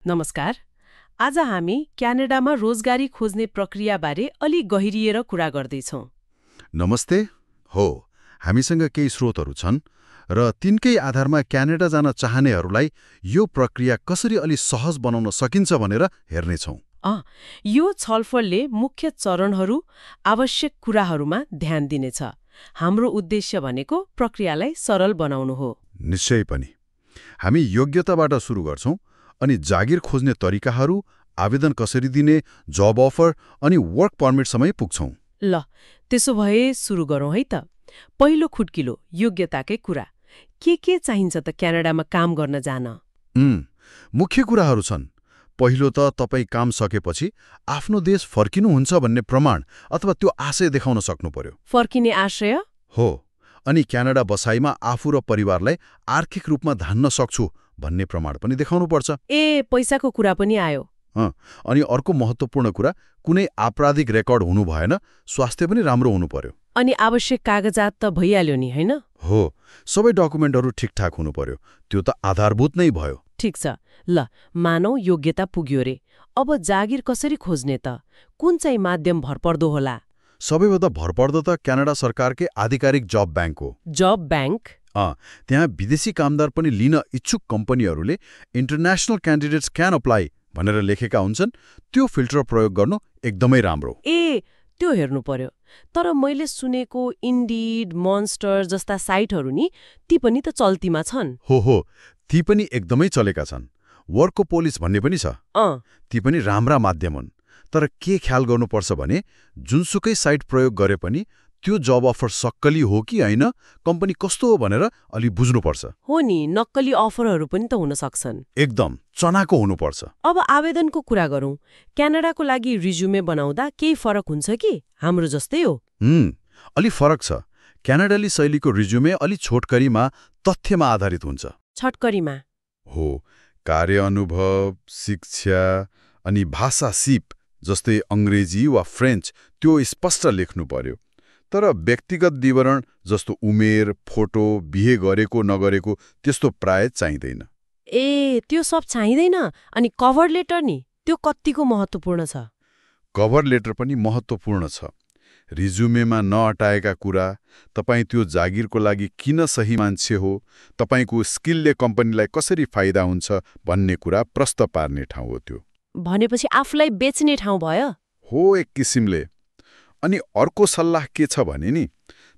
नमस्कार। आज हामी क्यानाडामा रोजगारी खोज्ने प्रक्रियाबारे अलि गहिरिएर कुरा गर्दैछौँ। नमस्ते। हो, हामीसँग केही स्रोतहरू छन् र तिनकै आधारमा क्यानाडा जान चाहनेहरूलाई यो प्रक्रिया कसरी अलि सहज बनाउन सकिन्छ भनेर हेर्नेछौँ। यो छलफलले मुख्य चरणहरू, आवश्यक कुराहरूमा ध्यान दिनेछ। हाम्रो उद्देश्य भनेको प्रक्रियालाई सरल बनाउनु हो। निश्चय पनि। हामी योग्यताबाट सुरु गर्छौँ अनि जागिर खोज्ने तरिकाहरू, आवेदन कसरी दिने, जब अफर अनि वर्क पर्मिटसम्मै पुग्छौँ। ल, त्यसो भए सुरु गरौँ है त। पहिलो खुट्किलो योग्यताकै कुरा। के चाहिन्छ त क्यानाडामा काम गर्न जान? मुख्य कुराहरू छन्। पहिलो त तपाईँ काम सकेपछि आफ्नो देश फर्किनुहुन्छ भन्ने प्रमाण अथवा त्यो आशय देखाउन सक्नु पर्यो। फर्किने आशय? हो, अनि क्यानाडा बसाइमा आफू र परिवारलाई आर्थिक रूपमा धान्न सक्छु भन्ने प्रमाण पनि देखाउनुपर्छ। पैसाको कुरा पनि आयो। अनि अर्को महत्त्वपूर्ण कुरा, कुनै आपराधिक रेकर्ड हुनु भएन, स्वास्थ्य पनि राम्रो हुनु पर्यो। अनि आवश्यक कागजात त भइहाल्यो नि, होइन? हो, सबै डकुमेन्टहरू ठिकठाक हुनु पर्यो। त्यो त आधारभूत नै भयो। ठिक छ। ल, मानौ योग्यता पुग्यो रे। अब जागिर कसरी खोज्ने त? कुन चाहिँ माध्यम भरपर्दो होला? सबैभन्दा भरपर्दो त क्यानाडा सरकारकै आधिकारिक जब ब्याङ्क हो। जब ब्याङ्क? त्यहाँ विदेशी कामदार पनि लिन इच्छुक कम्पनीहरूले इन्टरनेसनल क्यान्डिडेट्स क्यान अप्लाई भनेर लेखेका हुन्छन्। त्यो फिल्टर प्रयोग गर्नु एकदमै राम्रो। त्यो हेर्नु पर्यो। तर मैले सुनेको इन्डिड, मोन्स्टर जस्ता साइटहरू नि, ती पनि त चल्तीमा छन्। हो, ती पनि एकदमै चलेका छन्। वर्कको पोलिस भन्ने पनि छ। ती पनि राम्रा माध्यम हुन्। तर के ख्याल गर्नुपर्छ भने, जुनसुकै साइट प्रयोग गरे पनि त्यो जब अफर सक्कली हो कि होइन, कम्पनी कस्तो हो भनेर अलि बुझ्नुपर्छ। हो नि, नक्कली अफरहरू पनि त हुन सक्छन्। एकदम चनाको हुनुपर्छ। अब आवेदनको कुरा गरौँ। क्यानाडाको लागि रिज्युमे बनाउँदा केही फरक हुन्छ कि हाम्रो जस्तै हो? अलि फरक छ। क्यानाडाली शैलीको रिज्युमे अलि छोटकरीमा, तथ्यमा आधारित हुन्छ। छोटकरीमा? हो, कार्य अनुभव, शिक्षा अनि भाषा सिप जस्तै अङ्ग्रेजी वा फ्रेन्च त्यो स्पष्ट लेख्नु पर्यो। तर व्यक्तिगत विवरण जस्तो उमेर, फोटो, बिहे गरेको नगरेको त्यस्तो प्राय चाहिँदैन। त्यो सब चाहिँदैन? अनि कभर लेटर नि, त्यो कतिको महत्त्वपूर्ण छ? कभर लेटर पनि महत्त्वपूर्ण छ। रिज्युमेमा नअटाएका कुरा, तपाईँ त्यो जागिरको लागि किन सही मान्छे हो, तपाईँको स्किलले कम्पनीलाई कसरी फाइदा हुन्छ भन्ने कुरा प्रश्न पार्ने ठाउँ हो त्यो। भनेपछि आफूलाई बेच्ने ठाउँ भयो? हो, एक किसिमले। अनि अर्को सल्लाह के छ भने नि,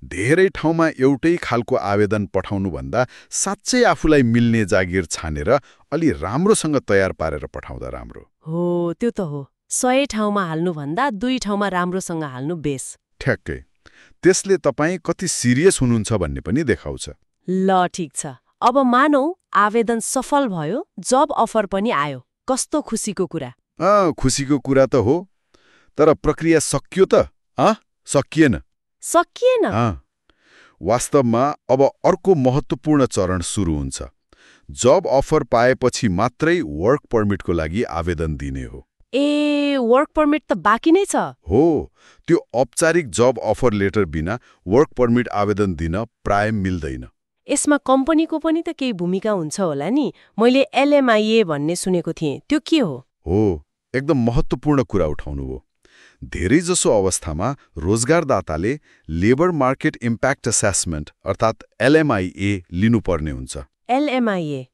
धेरै ठाउँमा एउटै खालको आवेदन पठाउनुभन्दा साँच्चै आफूलाई मिल्ने जागिर छानेर अलि राम्रोसँग तयार पारेर पठाउँदा राम्रो हो। त्यो त हो। 100 ठाउँमा हाल्नुभन्दा 2 ठाउँमा राम्रोसँग हाल्नु बेस। ठ्याक्कै। त्यसले तपाईँ कति सिरियस हुनुहुन्छ भन्ने पनि देखाउँछ। ल, ठिक छ। अब मानौ आवेदन सफल भयो, जब अफर पनि आयो। कस्तो खुसीको कुरा! खुसीको कुरा त हो। तर प्रक्रिया सकियो त? सकिएन। सकिएन? वास्तवमा अब अर्को महत्त्वपूर्ण चरण सुरु हुन्छ। जब अफर पाएपछि मात्रै वर्क पर्मिटको लागि आवेदन दिने हो। वर्क पर्मिट त बाँकी नै छ? हो, त्यो औपचारिक जब अफर लेटर बिना वर्क पर्मिट आवेदन दिन प्राय मिल्दैन। यसमा कम्पनीको पनि त केही भूमिका हुन्छ होला नि? मैले LMIA भन्ने सुनेको थिएँ, त्यो के हो? हो, एकदम महत्त्वपूर्ण कुरा उठाउनु हो। धेरैजसो अवस्थामा रोजगारदाताले लेबर मार्केट इम्प्याक्ट असेसमेन्ट अर्थात् LMIA लिनुपर्ने हुन्छ। LMIA?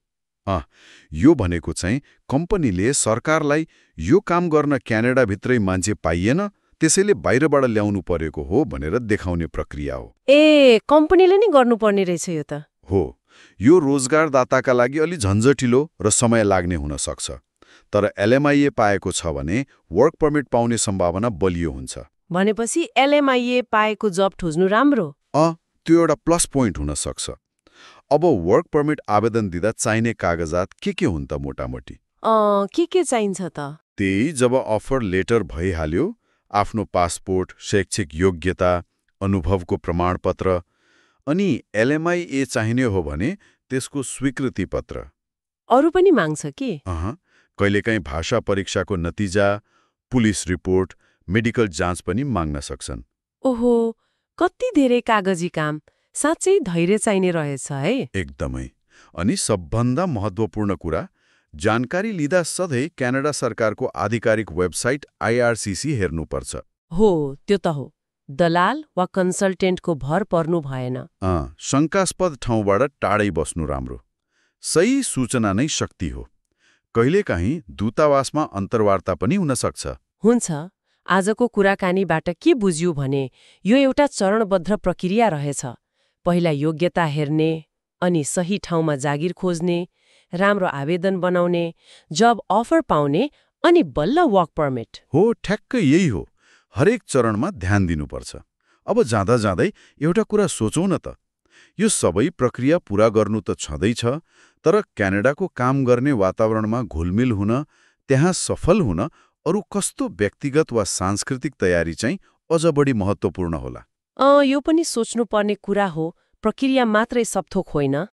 यो भनेको चाहिँ कम्पनीले सरकारलाई यो काम गर्न क्यानाडाभित्रै मान्छे पाइएन, त्यसैले बाहिरबाट ल्याउनु परेको हो भनेर देखाउने प्रक्रिया हो। कम्पनीले नै गर्नुपर्ने रहेछ यो त? हो, यो रोजगारदाताका लागि अलि झन्झटिलो र समय लाग्ने हुन सक्छ। तर LMIA पाएको छ भने वर्क पर्मिट पाउने सम्भावना बलियो हुन्छ। भनेपछि LMIA पाएको जब ठुज्नु राम्रो? त्यो एउटा प्लस पोइन्ट हुन सक्छ। अब वर्क पर्मिट आवेदन दिँदा चाहिने कागजात के हुन् त मोटामोटी? के चाहिन्छ त? त्यही जब अफर लेटर भइहाल्यो, आफ्नो पासपोर्ट, शैक्षिक योग्यता, अनुभवको प्रमाणपत्र, अनि LMIA चाहिने हो भने त्यसको स्वीकृति पत्र। अरू पनि माग्छ के? कहिलेकाहीँ भाषा परीक्षाको नतिजा, पुलिस रिपोर्ट, मेडिकल जाँच पनि माग्न सक्छन्। ओहो, कति धेरै कागजी काम! साँच्चै धैर्य चाहिने रहेछ है। एकदमै। अनि सबभन्दा महत्त्वपूर्ण कुरा, जानकारी लिँदा सधैँ क्यानाडा सरकारको आधिकारिक वेबसाइट IRCC हेर्नुपर्छ। हो, त्यो त हो। दलाल वा कन्सल्टेन्टको भर पर्नु भएन। शङ्कास्पद ठाउँबाट टाढै बस्नु राम्रो। सही सूचना नै शक्ति हो। कहिलेकाहीँ दूतावासमा अन्तर्वार्ता पनि हुन सक्छ। हुन्छ। आजको कुराकानीबाट के बुझ्यो भने यो एउटा चरणबद्ध प्रक्रिया रहेछ। पहिला योग्यता हेर्ने, अनि सही ठाउँमा जागिर खोज्ने, राम्रो आवेदन बनाउने, जब अफर पाउने, अनि बल्ल वर्क पर्मिट। हो, ठ्याक्कै यही हो। हरेक चरणमा ध्यान दिनुपर्छ। अब जाँदा जाँदै एउटा कुरा सोचौँ न त। यो सबै प्रक्रिया पूरा गर्नु त छँदैछ, तर क्यानाडाको काम गर्ने वातावरणमा घुलमिल हुन, त्यहाँ सफल हुन अरू कस्तो व्यक्तिगत वा सांस्कृतिक तयारी चाहिँ अझ बढी महत्त्वपूर्ण होला? यो पनि सोच्नुपर्ने कुरा हो। प्रक्रिया मात्रै सबथोक होइन।